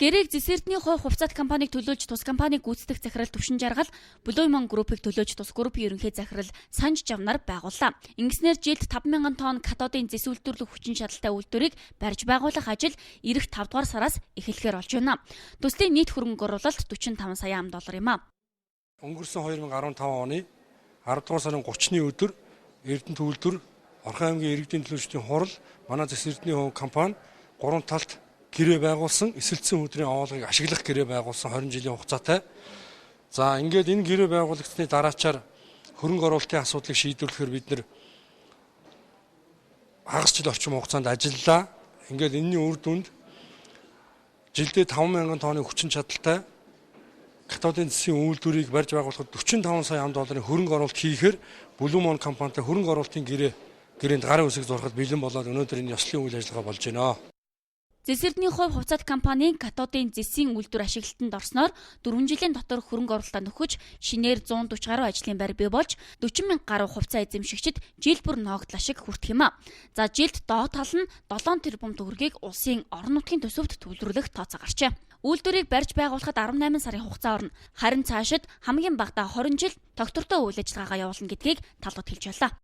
Гэрээг Зэс Эрдэнийн хувь хувьцаат компанийг төлөөлж тус компаниг гүйцэтгэх захирал Төвшин Жаргал, Blue Group-ыг төлөөж тус группийн ерөнхий захирал Санж Жавнар байгууллаа. Ингэснээр жилд 5000 тонн катодын зэс үйлдвэрлэх хүчин чадалтай үйлдвэрийг барьж байгуулах ажил ирэх 5 дугаар сараас эхлэхээр болж байна. Төслийн нийт хөрөнгө оруулалт 45 сая ам доллар юм а. Өнгөрсөн 2015 оны 10 дугаар сарын 30-ны өдөр Эрдэнэт үйлдвэр Орхон аймгийн иргэдийн төлөөлөгчдийн хурал манай Зэс Эрдэнийн хувь компани гурван талт гэрээ байгуулсан, эсэлтсэн өдрийн овоолгыг ашиглах гэрээ байгуулсан 20 жилийн хугацаатай. За ингээд энэ гэрээ байгуулагдсны дараачаар хөрөнгө оруулалтын асуудлыг шийдвэрлэхээр бид нэр хагас жил орчим хугацаанд ажиллалаа. Ингээд энэний үр дүнд жилдээ 5000 тонны хүчин чадалтай катодын зэсийн үйлдвэрийг барьж байгуулахад 45 сая ам долларын хөрөнгө оруулалт хийхээр Blue Moon компанитай хөрөнгө оруулалтын гэрээнд гарын үсэг зурхад бэлэн болоод өнөөдөр энэ ёслолын үйл ажиллагаа болж байна. Зэс Эрдэнийн хувь хувьцаат компанийн катодын зэсийн үйлдвэр ашиглалтанд орсноор 4 жилийн дотор хөрөнгө оруулалтаа нөхөж шинээр 140 гаруй ажлын байр бий болж 40 мянга гаруй хувьцаа эзэмшигчид жил бүр ноогдлоо ашиг хүртэх юм а. За жилд доод тал нь 7 тэрбум төгрөгийг улсын орон нутгийн төсөвт төвлөрүүлэх тооцоо гарчээ. Үйлдвэрийг барьж байгуулахад 18 сарын хугацаа орно. Харин цаашид хамгийн багадаа 20 жил тогтвортой үйл ажиллагаагаа явуулна гэдгийг талууд хэлж байлаа.